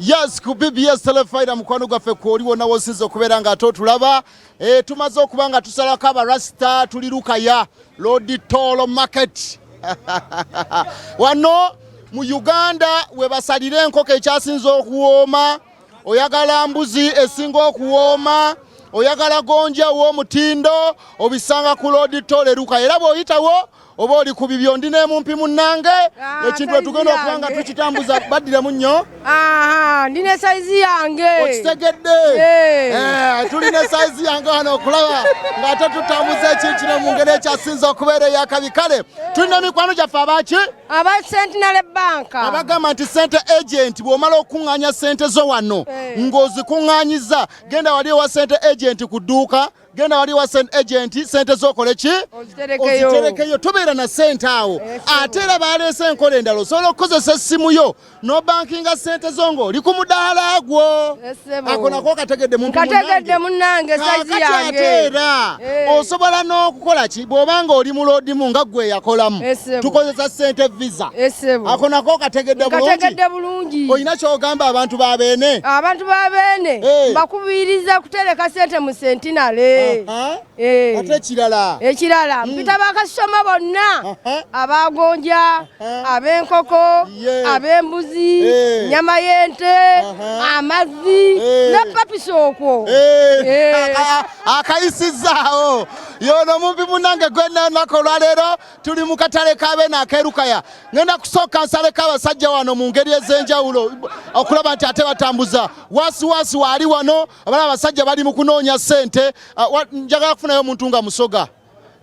Yes, ku BBS Telefayina mukwano gwaffe kwoli wonna wosinza okubeera nga ate otulaba. E, tumaze okuba nga tusalako abarasita, tuli Lukaya Lord Tolo Market wano mu Uganda we basalira enkoko ekyasinze okuwooma. Oyagala mbuzi esinga okuwooma, oyagala gonja ow'omutindo, obisanga ku Lord Tolo Lukaya, era bw'oyitawo oba oli ku bibyo. Ndi nemumpi munnange, Ah, ekintu wetugenda okuba nga tukitambuza baddiremu nnyo. Ndi ne sayizi yange. Okitegedde? Eh. Eh, tuli ne sayizi yange wano okulaba ng'ate tutambuza ekintu kino mu ngeri ekyasinza okubeera eyakabi. Kale tulina mikwano gyaffe abaki Aba Centenary Bank. Abagamba nti sente agent, bw'omala okuŋŋaanya sente zo wano ng'ozikuŋŋaanyiza, genda wali ewa sente agent ku dduuka, genda wali wa sente agent, sente zokole ki? Oziterekeyo. Oziterekeyo, tobeera na sente awo. Ate era baleese enkola endala, osobola okukozesa essimu yo n'obankinga sente zo ng'oli ku mudaala gwo. Ssebo. Ako nako kategedde muntu? Nkategedde munnange, sayizi Kaakati yange. ate era osobola n'okukola ki, bw'oba nga oli muloodimu nga gwe yakolamu, Ssebo. tukozesa sente Visa. Ssebo. Ako nako kategedde bulungi? Nkategedde bulungi. Olina kyogamba abantu ba Beene? Abantu ba Beene mbakubiriza kutereka sente mu Centenary. Ate ekirala? Ekirala, mpita bakasitoma bonna, abagonja, ab'enkoko, ab'embuzi, nyama y'ente, amazzi ne papisa okwo. Akayisizaawo yono mumpi munange gwenanaku olwaleero tuli mu katale ka Beene ak'e Lukaya. Ngenda kusooka nsaleko abasajja wano mu ngeri ez'enjawulo okulaba nti ate batambuza wasiwasi waali wano. Abala abasajja bali mu kunoonya ssente. Ah, njagala kufunayo omuntu nga musoga,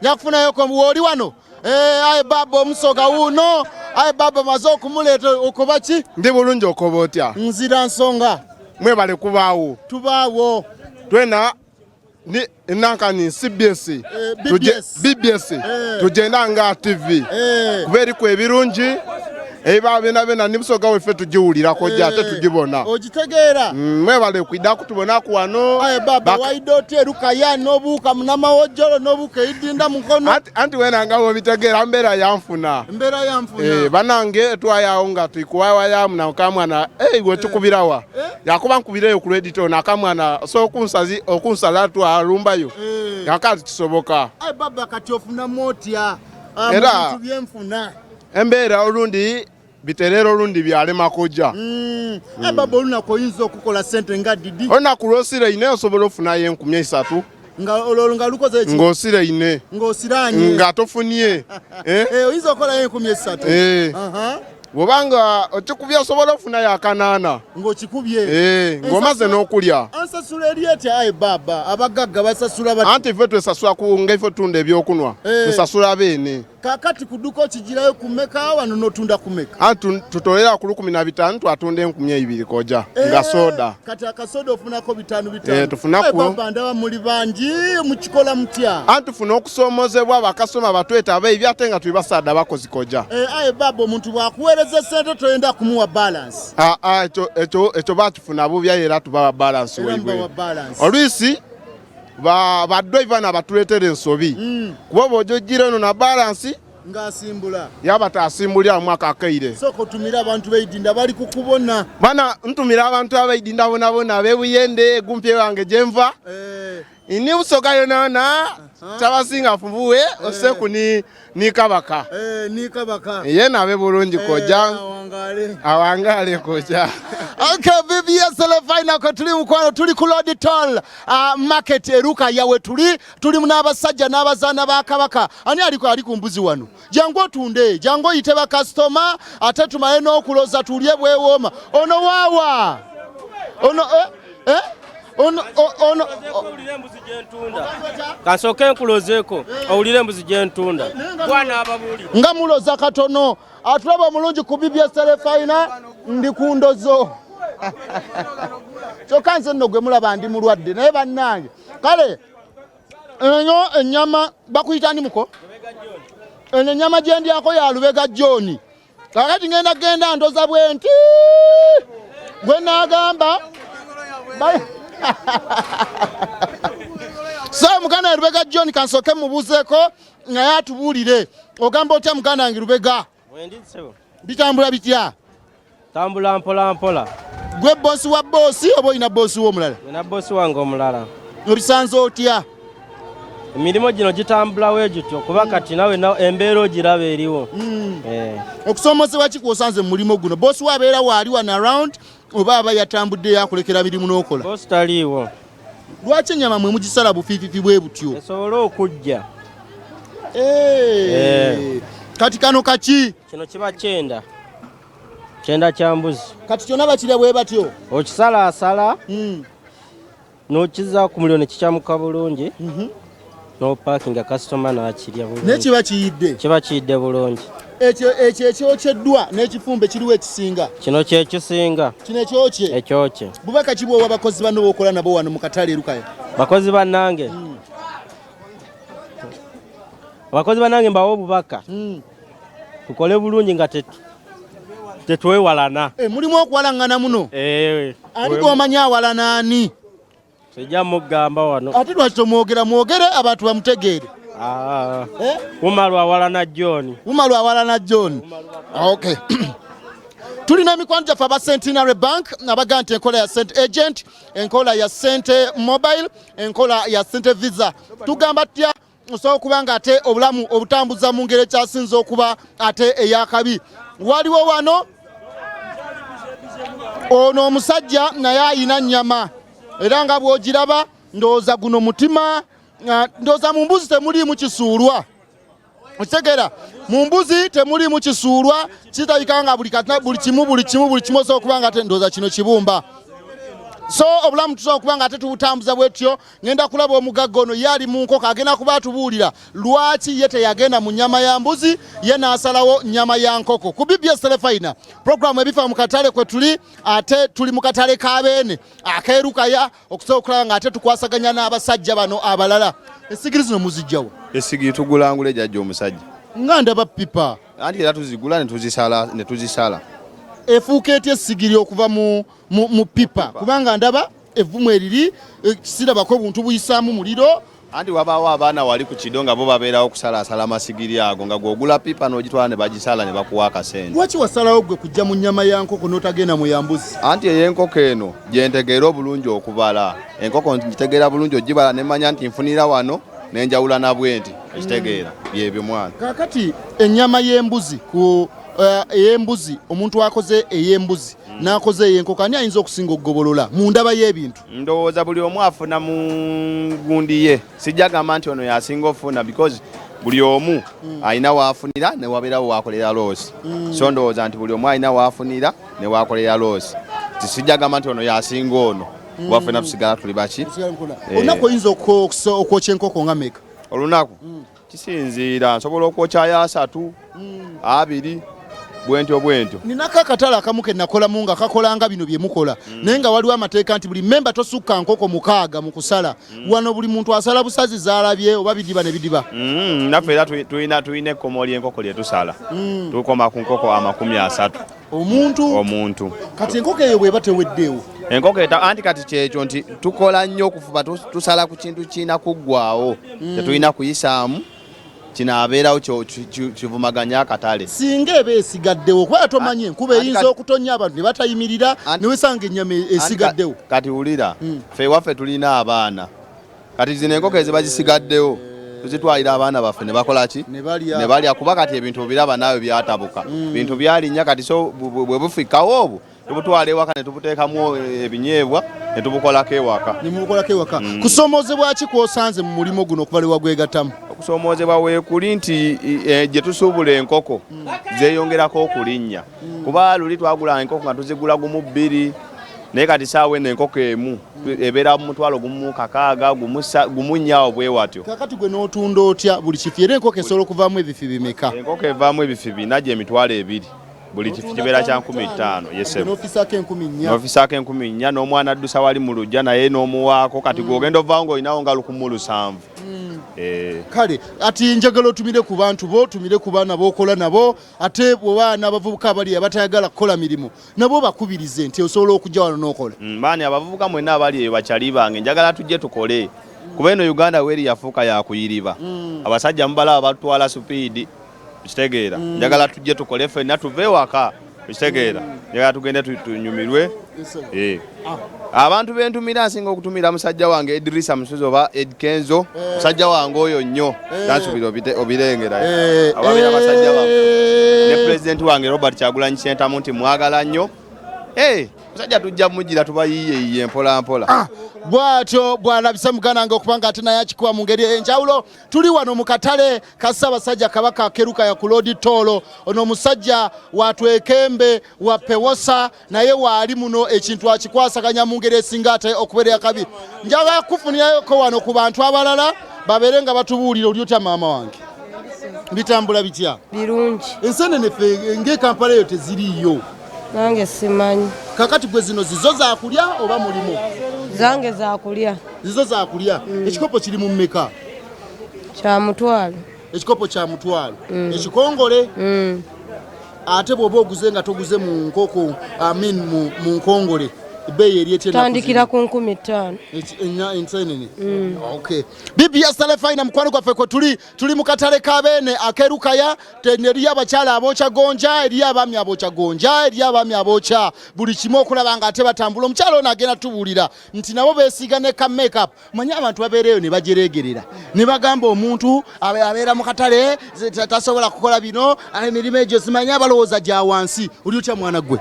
nja kufunayo wooli wano. Eh, aye baba omusoga wuuno. Aye baba, maze okumuleeta, okoba ki? Ndi bulungi, okoba otya? Nzira nsonga. Mwebale kubaawo. Tubaawo. Twena ni nankani CBS. BBS. BBS. Tugenda nga TV kuba eriku ebirungi ebiba byona byona nibusoga weffe tugiwulirako gye ate tugibona. Ogitegeera. Mwebale kwidda kutubonaku wano. Aye baba, waidde otya erukaya n'obuuka munamawojjolo n'obuuka eidinda mukono? Anti wena nga bwobitegeera, mbeera yanfuna. Embeera yanfuna. Banange twayawo nga tuikuwawayamu nakamwana hey, wekikubirawa yakuba nkubireyo ku redito nakamwana so okunsazi okunsala twalumbayo yakati kisoboka. Aye baba, kati ofunamu otya? Ah, mu bintu byenfuna. Embeera olundi biterera, olundi byalema kujja. Aye baba, olunaku oyinza okukola sente nga didi? Olunaku lwosireine osobola ofunayo 3000. Nga olwo nga lukoze ki? Ng'osireine. Ng'osiranye. Nga tofunye, eh? Eh, oyinza okukolayo 3000? Eh. Bwobanga okikubye osobola ofunayo akanaana. Ng'okikubye. Eh, ng'omaze n'okulya. Ansasula eri etya aye baba? Abagagga basasula bati? Anti ffe twesasula ku nga ife tunda ebyokunwa, twesasula beene. Kakati kuduka okigirayo kumeka wano n'otunda kumeka? Anti tutolera ku 15 twatunda 2000 koja nga soda. Kati akasoda ofunako bitaano bitaano? Eh, tufunaku. Eh, baba, ndaba muli bangi, mukikola mutya? Anti tufuna okusoomozebwa, bakasoma batweta abaibi ate nga tuli basaadda bakozi koja. Eh, aye baba, omuntu bw'akuweereza sente toyenda kumuwa balance? Ah, ah, ekyo bakifuna bubya era tubawa balance. Era waibwe. mubawa balance. Olwisi ba driver nabatuleetera ensobi, kuba bw'ojja ojjira eno na balance ng'asimbula yaba tasimbulira mu akakeire. Sooka otumire abantu beidinda bali kukubona. Bana ntumira abantu abaidinda bonabona abebuyende gumpye wange gyenva ini Busoga yonayona kyabasinga fubuwe oseku ni kabaka. Eh, ni kabaka. Ye nabe bulungi koja. Awangale. Awangale koja. Okay, BBS Telefina ko tuli mukwano, tuli ku Lord Toll Market e Lukaya we tuli, tuli n'abasajja n'abazaana ba kabaka. Ani aliko ali ku mbuzi wano? Jangu otunde, jangu oyite bakasitoma ate tumale n'okuloza tulye bwewooma. Ono waawa? Ono eh? Ono ono Owulire embuzi gyentunda, kansooke nkulozeeko owulire embuzi gyentunda gwana ababuulire. Nga muloza katono. Atulaba omulungi ku BBS Telefina, ndi ku ndozo kyokka nze nno gwe mulaba ndi mulwadde, naye bannange. Kale eyo ennyama bakuyita ndi muko, eno ennyama gye ndyako ya Lubega John. Kakati ngenda genda ndoza bwe nti gwe naagamba so muganda wa Lubega John, kansooke mubuuzeeko naye atubuulire. Ogamba otya muganda wange Lubega? Wendi ssebo. Bitambula bitya? Tambula mpola mpola. Gwe boosi wa boosi oba olina boosi wo omulala? Nina boosi wange omulala. Obisanze otya? Emirimu gino gitambulawo egityo kuba kati nawe embeera ogiraba eriwo. Okusoomozebwa ki kwosanze mu mulimu guno? Boosi wo abeera waali wano around oba aba yatambuddeyo akulekera mirimu n'okola? Boosi taliiwo. Lwaki ennyama mwe mugisala bufiififi bwe butyo? Esobole okujja. Kati kano kaki? Kino kiba kyenda. Kyenda kya mbuzi. Kati kyonna bakirya bwe batyo? Okisalaasala n'okizza ku muliro ne kikyamuka bulungi, n'opaakinga kasitoma n'akirya bulungi. Naye kiba kiyidde? Kiba kiyidde bulungi. Ekyo ekyo ekyokyeddwa n'ekifumbe kiriwo ekisinga? Kino kye kisinga. Kino ekyokye? Ekyokye. Bubaka ki bw'owa bakozi banno b'okola nabo wano mu katale e Lukaya? Bakozi bannange. Abakozi bannange mbawa obubaka. Tukole bulungi nga tetwewalana. Mulimu okuwalangana muno. Ani gw'omanyi awalana ani? Sijja mugamba wano. Ate lwaki tomwogera? Mwogere abantu bamutegeere. Umaru awalana John. Umaru awalana John. Okay. Tulina emikwano gyaffe aba Centenary Bank abaga nti enkola ya Cent Agent, enkola ya Cent Mobile, enkola ya Cent Visa. Tugamba tutya osobola okuba nga ate obulamu obutambuza mu ngeri ekyasinze okuba ate ey'akabi. Waliwo wano ono omusajja naye ayina nnyama era nga bw'ogiraba ndowooza guno mutima, ndowooza mu mbuzi temuliimu kisuulwa. Okitegeera, mu mbuzi temuliimu kisuulwa, kitabika nga buli kimu buli kimu buli kimu osobola okuba nga ate ndowooza kino kibumba. So obulamu tusobola okuba nga ate tubutambuza bwetyo. Ngenda kulaba omugagga ono ye ali mu nkoko, agenda kuba atubuulira lwaki ye teyagenda mu nnyama ya mbuzi, ye n'asalawo nnyama ya nkoko. Ku BBS Terefayina, puroguramu ebifa mu katale kwe tuli, ate tuli mu katale ka Beene ak'e Lukaya okusobola okulaba nga ate tukwasaganya n'abasajja bano abalala. Essigiri zino muzijjawa? Essigiri tugulangula ejjajja omusajja. Nga ndaba pipa. Anti era tuzigula ne tuzisala. Efuuka etya essigiri okuva mu pipa? Kubanga ndaba evvumu eriri, sirabako buntu buyisaamu muliro. Anti wabaawo abaana wali ku kido nga bo babeerawo okusalaasala amasigiri ago, nga gw'ogula pipa n'ogitwala ne bagisala ne bakuwa akasente. Lwaki wasalawo gwe kujja mu nnyama ya nkoko n'otagenda mu ya mbuzi? Anti ey'enkoko eno gye ntegeera obulungi okubala. Enkoko ngitegeera bulungi ogibala ne mmanya nti nfunira wano ne njawula na bwe nti. Ekitegeera byebyo mwana. Kaakati ennyama y'embuzi ku ey'embuzi, omuntu akoze ey'embuzi n'akoze ey'enkoko, ani ayinza okusinga okugobolola mu ndaba y'ebintu? Ndowooza buli omu afuna mu gundi ye. Sijja gamba nti ono y'asinga ofuna because buli omu alina w'afunira ne wabeerawo w'akolera loss. So ndowooza nti buli omu alina w'afunira ne w'akolera loss. Sijja gamba nti ono y'asinga ono. Kuba ffenna tusigala tuli baki. Olunaku oyinza okwokya enkoko nga mmeka? Olunaku? Kisinziira, nsobola okwokyayo 3, 2, bwentyo bwentyo. Ninako akatale akamu ke nakolamu nga kakolanga bino bye mukola, naye nga waliwo amateeka nti buli memba tosukka nkoko 6 mu kusala. Wano buli muntu asala busazi z'alabye oba bidiba ne bidiba. Naffe era tulina ekkomo ly'enkoko lye tusala. Tukoma ku nkoko 30. Omuntu? Omuntu. Kati enkoko eyo bw'eba teweddeewo? Enkoko eta, anti kati kyekyo nti tukola nnyo okufuba, tusala ku kintu kirina kuggwaawo. Tetulina kuyisaamu, kinaabeerawo kivumaganya akatale. Singa eba esigaddewo, kuba tomanyi enkuba eyinza okutonnya abantu ne batayimirira, ne wesanga ennyama esigaddewo. Kati wulira, ffe ewaffe tulina abaana. Kati zino enkoko eziba zisigaddewo tuzitwalira abaana baffe ne bakola ki? Ne balya. Ne balya, kuba kati ebintu obiraba naawe byatabuka. Bintu byalinnya kati, so bwe bufikkawo obwo tubutwala ewaka ne tubuteekamu ebinyeebwa ne tubukolako ewaka. Ne mubukolako ewaka. Kusomoozebwa ki kw'osanze mu mulimu guno okuva lwe wagwegattamu? Okusomoozebwa weekuli nti gye tusuubula enkoko zeeyongerako okulinnya. Kuba luli twagula enkoko nga tuzigula gumu bbiri, naye kati saawa eno enkoko emu ebeera mu mutwalo gumu kakaaga, gumu nnya awo bwe watyo. Kaakati gwe n'otunda otya buli kifi? Era enkoko esobola okuvaamu ebifi bimeka? Enkoko evaamu ebifi bina, gye 20,000. Buli kifi kibeera kya 5,000, yes sir. N'ofisaako 4,000. N'ofisaako 4,000, n'omwana addusa wali mu luggya naye n'omuwaako. Kati gw'ogenda ovaawo ng'olinawo nga 1,700. Kale ati njagala otumire ku bantu bo, otumire ku baana b'okola nabo, ate bw'oba n'abavubuka abali abatayagala kukola mirimu nabo bakubirize nti osobola okujja wano n'okola. Baani abavubuka mwenna abali eyo bakyali bange, njagala tujje tukole. Kuba eno Uganda weeri yafuuka ya kuyiriba. Abasajja mubalaba batwala supiidi, kitegeera. Njagala tujje tukole ffenna tuve ewaka. Okitegeera, njagala tugende tunyumirwe. Eh. Abantu bentumira, nsinga okutumira musajja wange Edrisa Musuzi oba Ed Kenzo, musajja wange oyo nnyo, nansubira obirengera ababeera basajja bange, ne pulezidenti wange Robert Kyagulanyi Ssentamu nti mwagala nnyo. Musajja tujja mugira tubayiiyeyiye mpola mpola. Ah, bw'atyo bw'alabisa muganda wange okuba nga ate naye akikuba mu ngeri enjawulo. Tuli wano mu katale ka Ssaabasajja Kabaka Kerukaya ku Lodi Toolo. Ono omusajja watwekembe wa Pewosa, naye waali muno ekintu akikwasaganya mu ngeri esinga ate okubeera akabi. Njagala kufunirayoko wano ku bantu abalala babeere nga batubuulira. Oli otya maama wange? Bitambula bitya? Birungi. Ensenene ffe ng'ekampala eyo teziriiyo. Nange simanyi. Kakati gwe zino zizo zakulya oba mulimu? Zange zakulya. Zizo zakulya. Ekikopo kiri mu mmeka? Kya 500. Ekikopo kya 500. Ekikongole? Ate bw'oba oguze nga toguze mu nkoko, I mean mu nkongole, ebbeeyi eri etya? Tandikira ku 5000. Ensenene. Okay. BBS Telefina, mukwano gwaffe kwe tuli, tuli mu katale ka Beene akerukaya. Eriyo abakyala abookya gonja, eriyo abaami abookya gonja, eriyo abaami abookya buli kimu okulaba nga ate batambula. Omukyala ono agenda tubuulira nti nabo beesiiga ne ka makeup. Manye abantu babeereyo ne bajereegerera ne bagamba omuntu abeera mu katale tasobola kukola bino, emirimu egyo simanyi abalowooza gya wansi. Oli otya mwana gwe?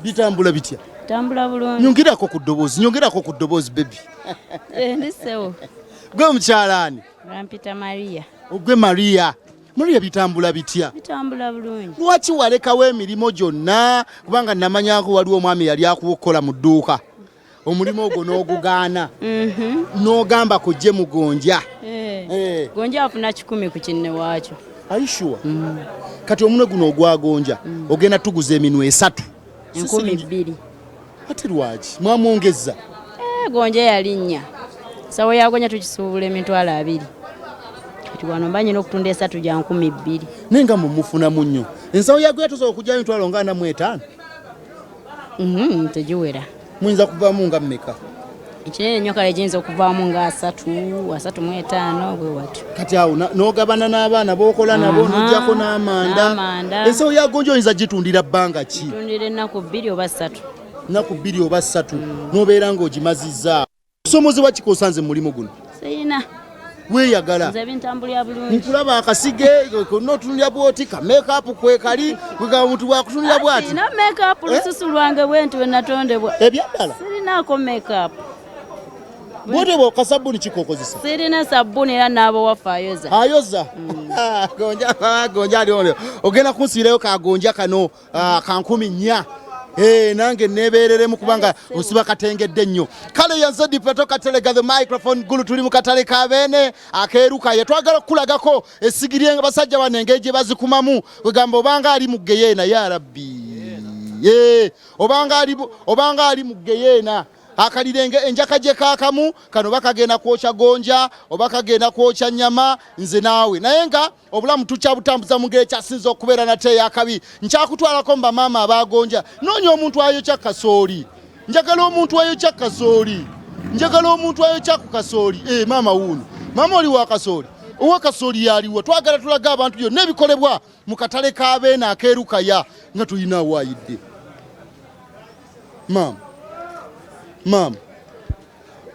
Bitambula bitya? Tambula bulungi. Nyongerako ku ddoboozi, nyongerako ku ddoboozi baby. Ndi sewo. Gwe mukyalaani? Rampita Maria. Gwe Maria. Maria, bitambula bitya? Bitambula bulungi. Lwaki walekawo emirimu gyonna? Kubanga namanyako waliwo omwami yali akuwa okukola mu dduuka, omulimu ogwo n'ogugaana n'ogamba kujje mugonja. Gonja afuna 100 ku kinne waakyo. Are you sure? Kati omunwe guno ogwagonja ogenda tuguza eminwe 3? 2000. Ate lwaki mwamwongeza? Gonja yalinnya. Sawo ya gonja tukisuubula 20,000. Kati wano mba nyina okutunda 3 gya 2000. Naye nga mumufunamu nnyo. Ensawo ya gonja tosobola okugyayo 45,000? Tegiwera. Muyinza kuvaamu nga mmeka? Ekinene nnyo kale giyinza okuvaamu nga 3, 35 bwe watyo. Kati awo n'ogabana n'abaana b'okola nabo, n'oggyako n'amanda. Ensawo ya gonja oyinza gitundira bbanga ki? Tundira ennaku 2 oba 3. Ennaku 2 oba 3 n'obeera ng'ogimazizza. Kusomozebwa ki kw'osanze mu mulimu guno? Sirina. Weeyagala. Nze bintambulira bulungi. Nkulaba akasige konna otunulira bw'oti, ka make-up kwekali, kwegamba omuntu bw'akutunulira bw'ati. Sirina make-up, lususu lwange bwe nti bwe natondebwa. Ebyaddala? Sirinaako make-up. Bw'otyo bw'oka sabbuuni kikokozesa? Sirina sabbuuni era n'abo waffe ayoza. Ayoza? Gonja, gonja ali olyo. Ogenda kunsibirayo ka gonja kano ka 4,000. Nange neebeereremu kubanga osiba katengedde nnyo. Kale yanze Dipeto Katelega, the microphone gulu, tuli mu katale ka Beene akeeruka. Twagala okukulagako essigiri basajja bano engeri gye bazikumamu. Wegamba obanga ali mu geyeena, ya Rabbi. Obanga ali mu geyeena. Akalire enjaka gye kaakamu kano bakagenda kwokya gonja oba kagenda kwokya nnyama, nze naawe. Naye nga obulamu tukyabutambuza mu ngeri ekyasinze okubeera nate ey'akabi. Nkyakutwalako mu bamaama abagonja. Noonya omuntu ayokya kasooli. Njagala omuntu ayokya kasooli. Njagala omuntu ayokya ku kasooli. Maama wuuno. Maama oli wa kasooli. Owa kasooli yaliwo. Twagala tulage abantu byonna ebikolebwa mu katale ka Beene akeerukaya nga tulina awaayidde. Maama, maama,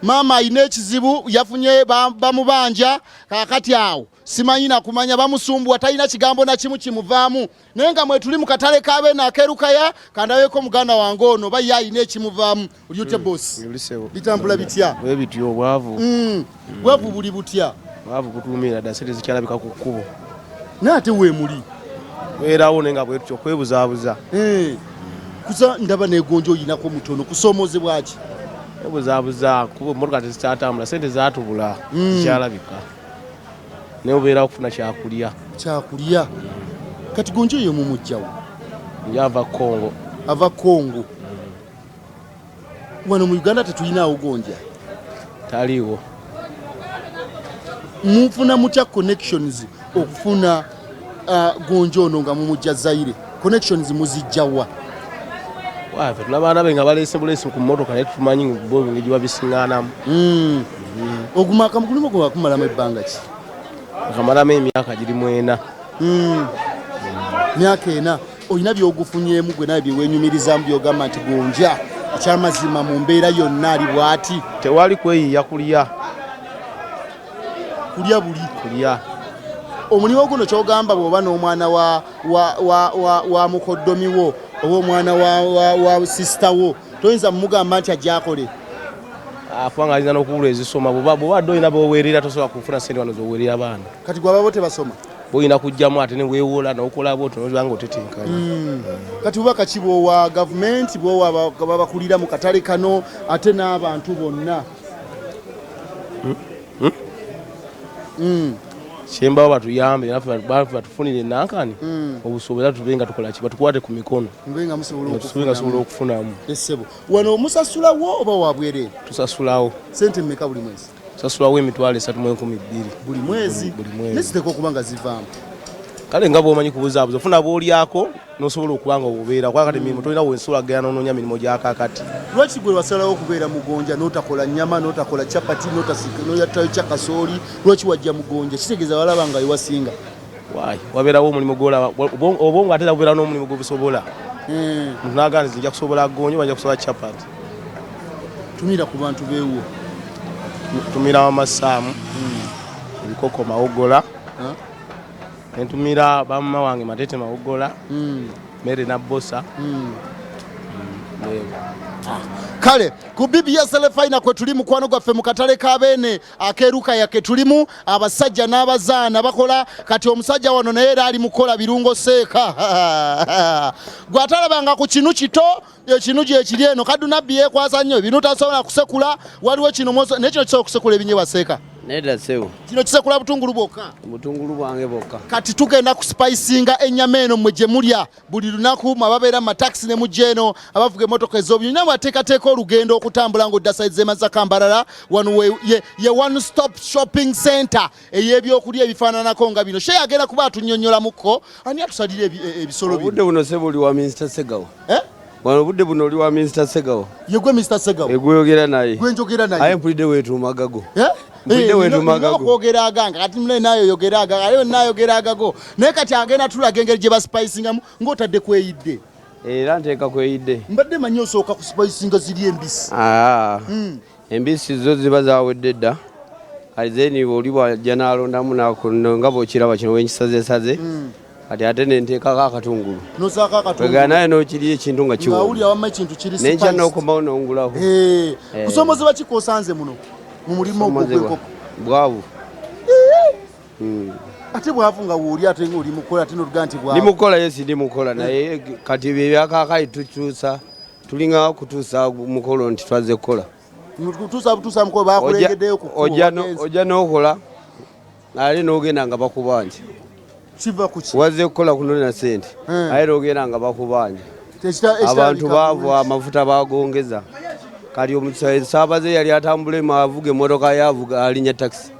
maama alina ekizibu, yafunye bamubanja kaakati awo simanyi na kumanya bamusumbuwa, talina kigambo na kimu kimuvaamu. Naye nga mwe tuli mu katale ka Beene akeerukaya, kandabeko muganda wange ono oba ye alina ekimuvaamu. Oli otya boss? Bitambula bitya? Bwe bityo, obwavu. Bwavu buli butya? Obwavu butulumira ddala, sente zikyalabika ku kkubo. Naye ate weemuli? Beerawo naye nga bwe tutyo okwebuzaabuza. Kusa ndaba negonja oyinako mutono, kusoomoozebwa ki? Kwebuzaabuza kuba emmotoka tezikyatambula, sente zaatubula, zikyalabika. Naye obeera okufuna kyakulya. Kyakulya. Kati gonja eyo mumuggyawo? Nja ava Congo. Ava Congo. Wano mu Uganda tetulinawo gonja? Taliiwo. Mufuna mutya connections okufuna gonja ono nga mumujja Zaire? Connections muzijja wa? Waffe tulaba abaana be nga baleese buleesi ku mmotoka, naye tumanyi bo engeri gye babisiŋŋaanamu. Oguma akamulimu gwe wakumalamu ebbanga ki? Akamalamu emyaka giri 4. Myaka 4. Olina byogufunyeemu gwe nawe byewenyumirizamu byogamba nti gonja ekyamazima mu mbeera yonna ali bwati? Tewali kweyiya, kulya. Kulya buli Kulya. Omulimu guno kyogamba bw'oba n'omwana wa mukoddomi wo oba omwana wa sister wo, toyinza mumugamba nti ajja akole? Kubanga ayinza n'okubulwa ezisoma. Bw'oba dde olina boweerera, tosobola kufuna sente wano zoweerera abaana. Kati gwababo tebasoma? Boyina kujjamu ate neweewola nokola bwotyo noba nga otetenkanya. Kati bubaka ki bwowa gavumenti, bwowa babakulira mu katale kano ate n'abantu bonna? Kyembawo batuyambe naffe batufunire enankani obusobola tube nga tukola ki, batukwate ku mikono. Mube nga musobola nga tusobola okufunamu. Okufunamu. Essebo, wano musasulawo oba wabwereere? Tusasulawo. Sente mmeka buli mwezi? Tusasulawo 32,000. Buli mwezi? Buli mwezi. Neziteeka okuba nga zivaamu? Kale nga bwomanyi kubuzaabuza, ofuna bwolyako nosobola okuba nga obeera, kuba kati emirimu tolina wensobola kugenda nonoonya mirimu gyakakati. Lwaki gwe wasalawo okubeera mugonja n'otakola nyama, n'otakola capati, n'otayotayo kasooli? Lwaki wajja mugonja? Kitegeeza walaba nga wewasinga. Wayi wabeerawo omulimu gwolaba obwongo, ate era bubeera n'omulimu gwebusobola. Muntu nagaa nti nja kusobola gonja oba nja kusobola capati. Tumira ku bantu beewo. Tumira wamasaamu ebikoko mawogola, nentumira bamama wange Matete Mawogola, Mere Nabosa. Kale ku BBS Lefina kwe tuli, mukwano gwaffe, mu katale ka Beene akeerukaya ke tulimu, abasajja n'abazaana bakola. Kati omusajja wano naye era ali mukola birungo seeka. Gwe atalabanga ku kinu kito, ekinu gyekiri eno. Kadunabbi yeekwasa nnyo ebinu tasobola kusekula. Waliwo kino naye kino kisobola kusekula ebinyeebwa, seeka? Nedda ssebo. Kino kisekula butungulu bwokka? Butungulu bwange bwokka. Kati tugenda kuspicinga ennyama eno mmwe gye mulya buli lunaku, mwe ababeera mu matakisi ne mujja eno, abavuga emmotoka ez'obunyonyi, namwe ateekateeka olugendo okutambula ng'odda side z'e Masaka, Mbarara. Wano ye one stop shopping center ey'ebyokulya ebifaananako nga bino. Sheya agenda kuba atunnyonnyolamuko ani atusalira ebisolo bino. Obudde buno ssebo oli wa Minisita Segawa. Eh? Wano obudde buno oli wa Minisita Segawa. Ye gwe Mr Segawa? Egweyogera naye. Gwe njogera naye. Aye mpulidde weetuuma gago. Eh? Mpulidde Eh, weetuuma nina gago. okwogera agange, kati mune naye oyogera agago, ate nayogera agago naye. Kati agenda tulaga engeri gye baspicingamu ng'otadde kweyidde. Era nteeka kweyidde. Mbadde manyi osooka kuspicinga ziri embisi. Aa, embisi zo ziba zawedde dda. Kati then oli bwajja n'alondamu nga bw'okiraba kino wenkisazesaze, kati ate nenteekako akatungulu. Nosaako akatungulu. Kwegana naye n'okirya ekintu nga kiwooma. Ng'awulira wamma ekintu kiri Nenkya spiced. n'okomawo n'ongulako. Eh, Eh. kusomozebwa ki kwosanze muno mu mulimu ogwo Kusomozebwa. gw'enkoko? Bwavu. Ate bwavu nga wooli, ate nga oli mukola, ate notugaa nti Ndi bwavu? mukola, yes, ndi mukola, naye kati ebyo ebyakaakayi tukyusa, tulinga kutuusa mukolo nti twazze kukola. Kutuusa butuusa mukolo, bakulengeddeyo ku kkubo, bagenze. Ojja n'okola ate n'ogenda nga bakubanja. Kiva ku ki? Wazze kukola kunona sente, aye n'ogenda nga bakubanja. Ekitalabika Abantu baavu, bulungi. amafuta bagongeza. Kati omusaabaze yali atambula emu avuga emmotoka yavuga alinnya takisi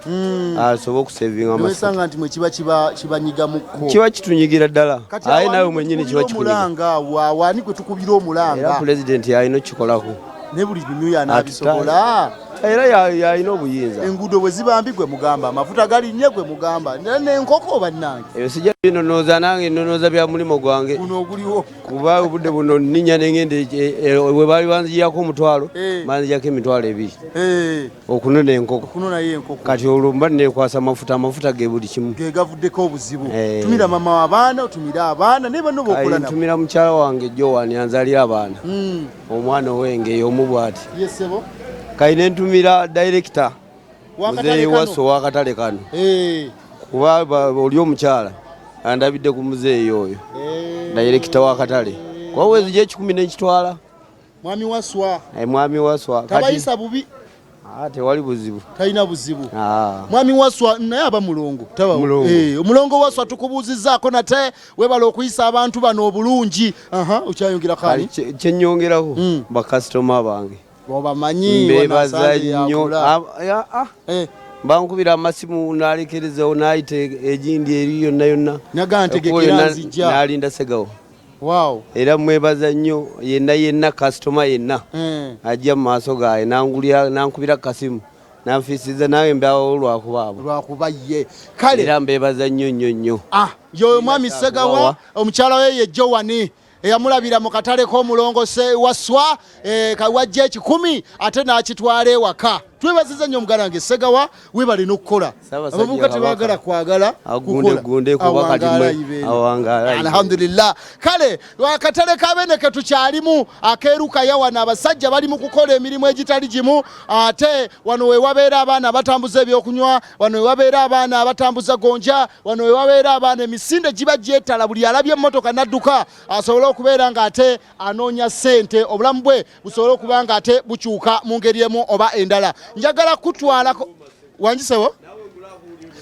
asobole okusevinga amafuta. Newesanga nti mwe kiba kibanyigamukko. Kiba kitunyigira ddala. Kati Aye awo nawe ani mwennyini gwe kiba tukubira kikunyiga. omulanga awo? Awo ani gwe tukubira Era omulanga? pulezidenti yalina okukikolako. Ne buli bimu anaabisobola? Era yalina obuyinza. Enguudo bwe ziba mbi gwe mugamba, amafuta galinnye gwe mugamba, n'enkoko bannange. Ebyo sijja binonooza, nange nonooza bya mulimu gwange. Guno oguliwo. Kuba obudde buno nninnya nengenda we baali banzijako 500, banzijako 20,000 okunona enkoko. Okunonayo enkoko. Kati olwo mba nekwasa amafuta, amafuta ge buli kimu. Ge gavuddeko obuzibu. Eh. Tumira mama w'abaana, otumire abaana naye banno bokola nabo. Ntumira mukyala wange Joan anzalira abaana, omwana owenge omu bw'ati. Yes ssebo. Kali nentumira director W'akatale muzeeyi kano. Wasso w'akatale kano, kuba oli omukyala andabidde ku muzeeyi oyo director w'akatale, kuba wezija 1,000 nenkitwala. Mwami Waswa. Eh, mwami Waswa. Tabayisa bubi? Ah, tewali buzibu. Talina buzibu? Ah. Mwami Waswa naye aba mulongo? Mulongo. Eh, omulongo Waswa, tukubuuzizzaako nate, webala okuyisa abantu bano obulungi. Aha, okyayongera Kali kani? Kyenyongerako bakasitoma bange. Obamanyi? Mbebaza wanasanze nnyo. yakula. Ah, ah. Bankubira amasimu nalekerezawo nayita egindi eri yonna yonna. Nagaa ntegekera Ekkubo yonna nzija. Nalinda Segawo. Wow. Era mwebaza nnyo yenna yenna, kasitoma yenna ajja mu maaso gaye nangulira nankubira kasimu. Nanfisiza nawe mbawo lwakuba abo. Lwakuba ye. Kale. Era mbebaza nnyo nnyo nnyo. Ah, yoyo mwami Segawa, omukyala we ye Joani eyamulabira mu katale k'omulongose waswa wajja 1,000 ate n'akitwala ewaka. Twebaziza nnyo muganda wange Segawa, webale n'okukola. Abavubuka tebaagala kwagala kukola. Alhamdulillah. Kale akatale ka Beene ke tukyalimu akeeruka wano, abasajja bali mu kukola emirimu egitali gimu, ate wano we wabeera abaana abatambuza ebyokunywa, wano we wabeera abaana abatambuza gonja, wano we wabeera abaana emisinde giba gyetala, buli alabye emmotoka n'adduka asobole okubeera ng'ate anoonya ssente, obulamu bwe busobole okuba ng'ate bukyuka mu ngeri emu oba endala. Njagala kutwalako wangisewo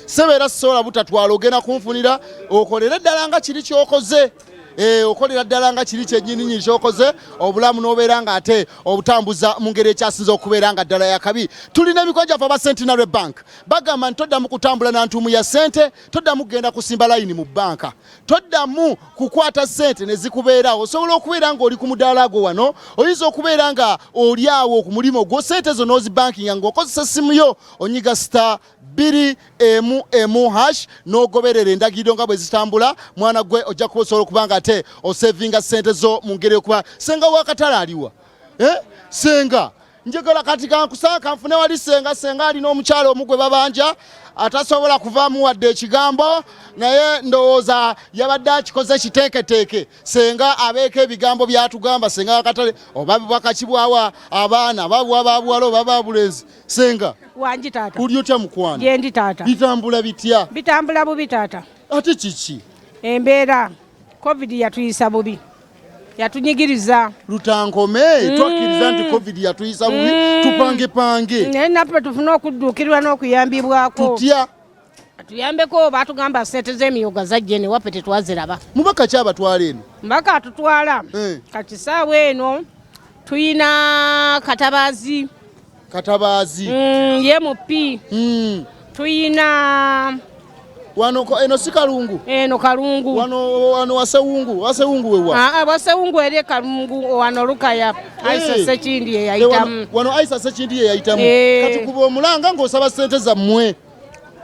sebeera sisobola butatwala, ogenda kunfunira okolere ddala nga kiri kyokoze. Okolera ddala nga kiri kyennyininyini kyokoze, obulamu n'obeera ng'ate obutambuza mu ngeri ekyasinza okubeera nga ddala yakabi. Tulina emikono gyaffe aba Centenary Bank, bagamba nti toddamu kutambula na ntuumu ya ssente, toddamu kugenda kusimba layini mu bbanka, toddamu kukwata ssente ne zikubeerawo. Osobola okubeera ng'oli ku mudaala gwo wano, oyinza okubeera nga oli awo ku mulimu gwo, ssente zo n'ozibankinga ng'okozesa essimu yo, onyiga *211# n'ogoberera endagiriro nga bwe zitambula. Mwana gwe ojja kuba osobola okuba nga ate osevinga ssente zo mu ngeri okuba. Senga w'akatale aliwa? Senga njagala kati kankusanga kanfune wali senga. Senga alina omukyalo omu gwe babanja atasobola kuvaamu wadde ekigambo, naye ndowooza yabadde akikoze kiteeketeeke senga abeeko ebigambo byatugamba. Senga akatale oba bwakakibwawa abaana babuwa babuwala oba babulenzi. Senga wangi taata, uli otya mukwano? Gyendi taata. Bitambula bitya? Bitambula bubi taata. Ate kiki? Embeera COVID yatuyisa bubi, yatunyigiriza. Lutankome twakkiriza nti COVID yatuyisa bubi, tupangepange naye naffe tufune okudduukirwa n'okuyambibwako. Tutya? Tuyambeko, batugamba sente z'emiyoga zajja eno ewaffe tetwaziraba. Mubaka ki abatwala eno? Mbaka atutwala kati saawa eno tuyina Katabaazi. Katabaazi. Ye mupi. Tuyina wano eno si Kalungu? Eno Kalungu. Wano wano Wasewungu, Wasewungu wewa? Wasewungu eri Kalungu wano Lukaya. Aisa Sekindi ye yayitamu. Wano Aisa Sekindi ye yayitamu. Kati kuba omulanga ng'osaba ssente zammwe.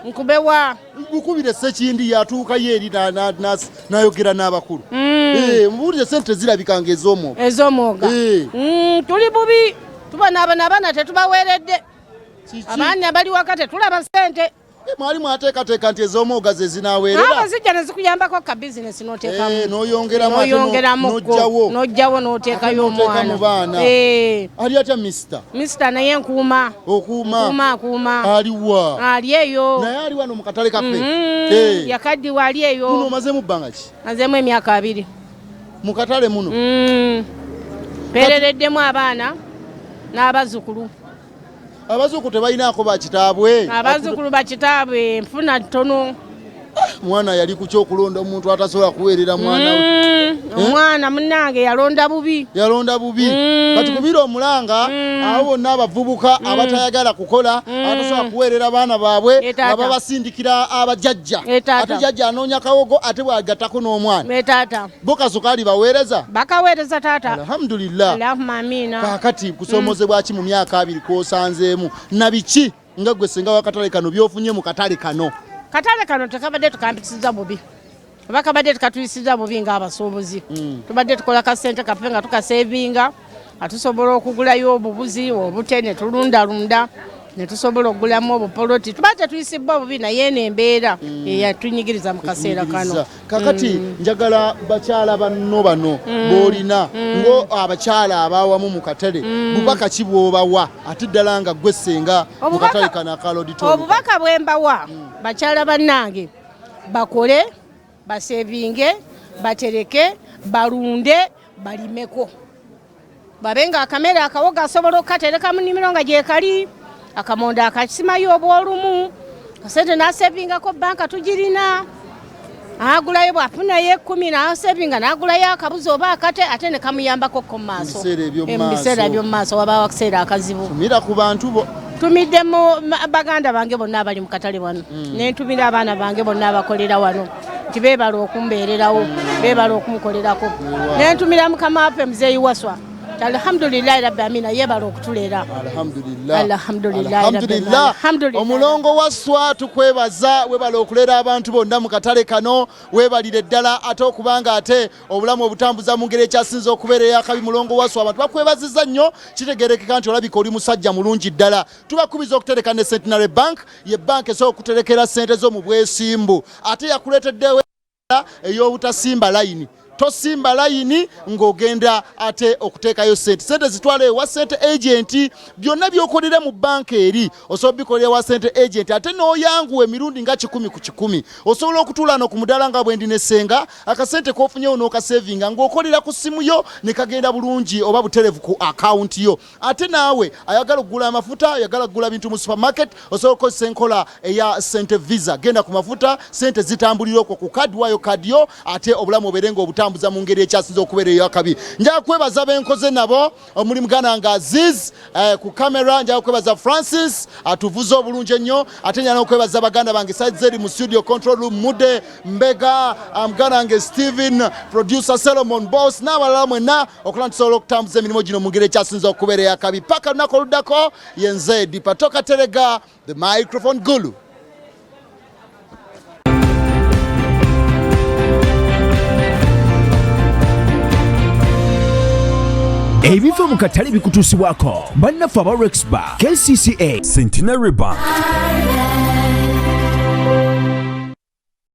Nkubewa. Mukubire Sekindi yatuukayo eri n'ayogera n'abakulu. Mubuulire ssente zirabika ng'ez'omwoga. Ez'omwoga. Tuli bubi, tubonaabona, abaana tetubaweeredde. Abaana bali waka tetulaba ssente. Mwali mwateekateeka nti ez'omwoga ze zinaaweerera? Zijja ne zikuyambako ka bizinesi n'oteekamu. N'oyongeramu n'ojjawo. N'ojjawo n'oteekayo omwana. Mu baana. Ali atya mister? Mister naye nkuuma. Okuuma? Nkuuma, akuuma. Aliwa? Ali eyo. Naye ali wano mu katale kaffe. Yakaddiwa ali eyo. Muno omazeemu bbanga ki? Mazeemu emyaka 2. Mu katale muno? Mpeerereddemu abaana n'abazzukulu. Abazzukulu tebalinaako bakitaabwe? Abazzukulu bakitaabwe nfuna ttono. Mwana yali ku kyokulonda omuntu atasobola kuweerera mwana we. Omwana munnange yalonda bubi. Yalonda bubi. Kati kubira omulanga abo bonna abavubuka abatayagala kukola, abatasobola kuweerera baana baabwe, nga babasindikira abajjajja. Ate jjajja anoonya kawogo ate bw'agattako n'omwana. Bo kasukaali baweereza? Bakaweereza taata. Alhamdulillah. Allahumma amiina. Kaakati kusoomozebwa ki mu myaka 2 kw'osanzeemu? Na biki nga gwe senga w'akatale kano by'ofunye mu katale kano? Katale kano tekabadde tukampisiza bubi. Oba kabadde tukatuyisiza bubi ng'abasuubuzi. Tubadde tukola kasente kaffe nga tukasevinga, nga tusobola okugulayo obubuzi obute ne tulundalunda, ne tusobola okugulamu obupoloti. Tubadde tetuyisibwa bubi naye eno embeera eyatunyigiriza mu kaseera kano. Kakati njagala bakyala banno bano b'olina ngo abakyala abawamu mu katale, bubaka ki bw'obawa ate ddala nga gwe ssenga mu katale kano aka Loditolo? Obubaka bwe mbawa bakyala bannange, bakole, basevinge, batereke, balunde, balimeko. Babe nga akamere akawogo asobola okukatereka mu nnimiro nga gyekali, akamonda akasimayo obw'olumu, kasente n'asevingako banka tugirina, agulayo bw'afunayo 10 n'asevinga n'agulayo akabuzi oba akate ate ne kamuyambako ko mu maaso. Mu biseera eby'omu maaso wabaawo akaseera akazibu. Tumira ku bantu bo. Tumidde mu baganda bange bonna abali mu katale wano, ne ntumira abaana bange bonna abakolera wano nti beebala okumbeererawo, beebala okunkolerako. Ne ntumira mukama waffe Muzeeyi Waswa Alhamdulillahi rabbi amina, yeebala okutulera. Alhamdulillah. Alhamdulillah, Alhamdulillah. Alhamdulillah. Omulongo Wasswa, tukwebaza, webala okulera abantu bonna mu katale kano, webalire ddala ate okubanga ate obulamu obutambuza mu ngeri ekyasinza okubeera eyakabi. Mulongo Wasswa, abantu bakwebaziza nnyo, kitegerekeka nti olabika oli musajja mulungi ddala. Tubakubiza okutereka ne Centenary Bank, ye banka esobola okuterekera ssente zo mu bwesimbu, ate yakuleeteddewo ey'obutasimba layini. Tosimba layini ng'ogenda ate okuteekayo sente. Sente zitwala ewa sente agent. Byonna by'okolera mu banka eri osobola bikolera ewa sente agent, ate n'oyanguwa emirundi nga 100 ku 100. Osobola okutuula no ku mudaala nga bwendi ne ssenga, akasente k'ofunyewo n'okasevinga ng'okolera ku ssimu yo ne kagenda bulungi oba buterevu ku akawunti yo. Ate naawe ayagala okugula amafuta, ayagala kugula bintu mu supermarket, osobola okukozesa enkola eya sente visa. Genda ku mafuta, sente zitambulira okwo ku kadi, waayo kadi yo, ate obulamu obeere nga obutambuza mu ngeri ekyasinza okubeera eyakabi. Njaga kwebaza benkoze nabo omuli muganda nga Aziz ku kamera. Njaga kwebaza Francis atuvuze obulungi ennyo, ate njala n'okwebaza baganda bange Saizeri mu studio control room, Mude Mbega, muganda wange Steven, producer Solomon Boss n'abalala mwenna, okulaba nti tusobola okutambuza emirimu gino mu ngeri ekyasinza okubeera eyakabi. Paka lunaku oluddako, yenze Dipatoka Terega, the microphone gulu. Ebiva mu katale bikutuusibwako bannaffe aba Rexba, KCCA, Centenary Bank.